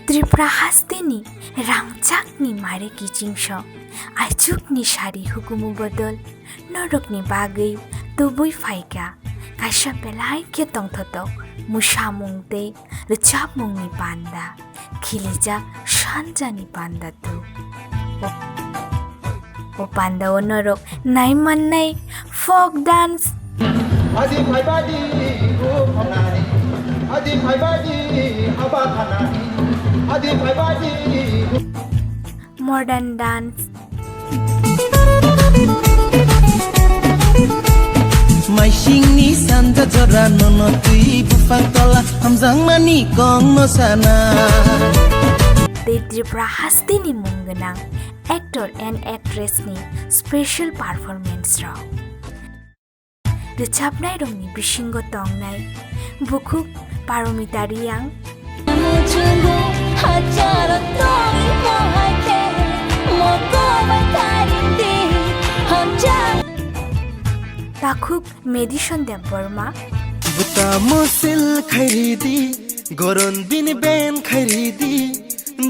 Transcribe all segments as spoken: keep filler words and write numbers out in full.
Tripura hasteni rangchakni mare kichingso, aichukni sari hukumu bodol, norokni bagwi tubui phaikha kaisa belai khe tongthotok musamung tei rwchapmungni panda, khilijak sanjani panda tu. O pandao norok nai mannai folk dance, Adi phaibadi rukhanani, adi phaibadi haba khanani, adi phaibadi modern dance, Maisingni sanja jora nono twi buphang tola hamjakmani kongno sana. Tei Tripura hasteni mung gwnang actor and actress ni special performance rok. Rwchapnai rokni bisingo tongnai bukhuk Paromita Reang, takhuk Madison Debbarma, Buta mosil khairidi, goron bini ben khairidi,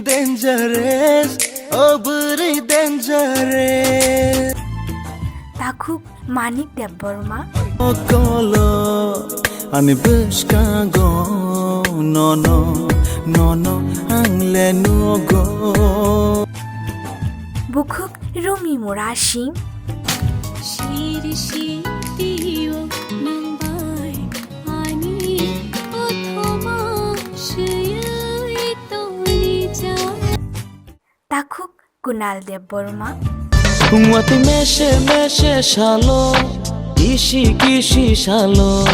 dangerous, oh buri dangerous. Takhuk Manik Debbarma, Okolo, ani bwskango, nono, nono, ang le nugo. Bukhuk Rumi Murasing, Siri siri o nang bai ani othoma suyui toni ja. Takhuk Kunal Debbarma, Wati mese mese salo, kisi kisi salo.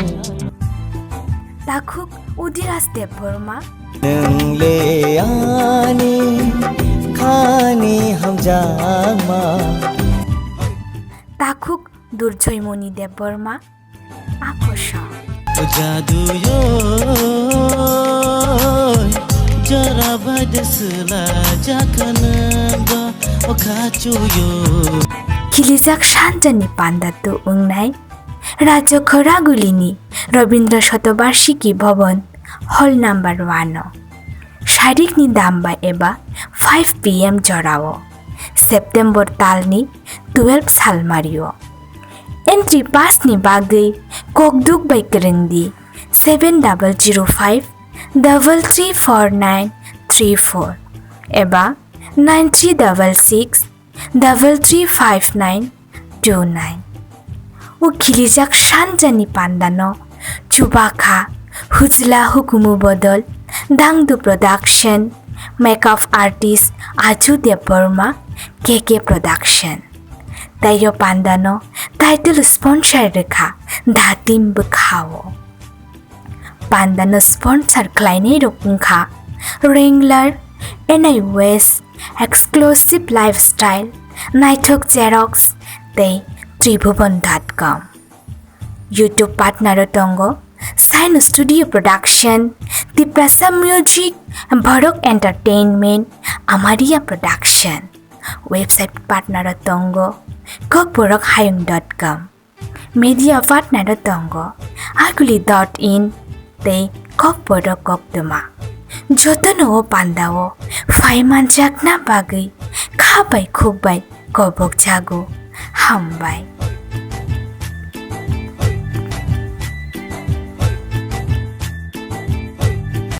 Takhuk Udiras Debbarma, Nang le ani khani hamjakma. Takhuk Durjoymoni Debbarma, Akoso. Jadu yo, jara bai de sula jakana ba, o khachu yo. Khilijak sanjani panda tu wngnai Rajya Khoragulini Rabindra Shatobarshiki Bhavan, hall number one o. Sarikni dam bai eba five P M jorao, September talni twelve salmario. Entry pass ni bagwi kokduk bai kwrwng di seven double zero five double three four nine three four eba nine three double six double three five nine two nine. O khilijak sanjani pandano chubakha Hujla Hukumu Bodol, Dangdu Production, Makeup Artist Aju Debbarma, K K Production. Tei o pandano title sponsor rwkha Datim Bwkhao. Pandano sponsor khlainai rok wngkha Wrangler, N I West, Exclusive Lifestyle, Naithok Xerox tei Tribhuvan dot com. YouTube partner o tongo Sign Studio Production, Tiprasa Music, Borok Entertainment, Amaria Production. Website partner o tongo Kokborok Hayung dot com. Media partner o tongo Aguli dot in tei Kokborok Koktwma. Jotono o pandao phai manjakna bagwi kha bai khuk bai kobok jago. Hambai.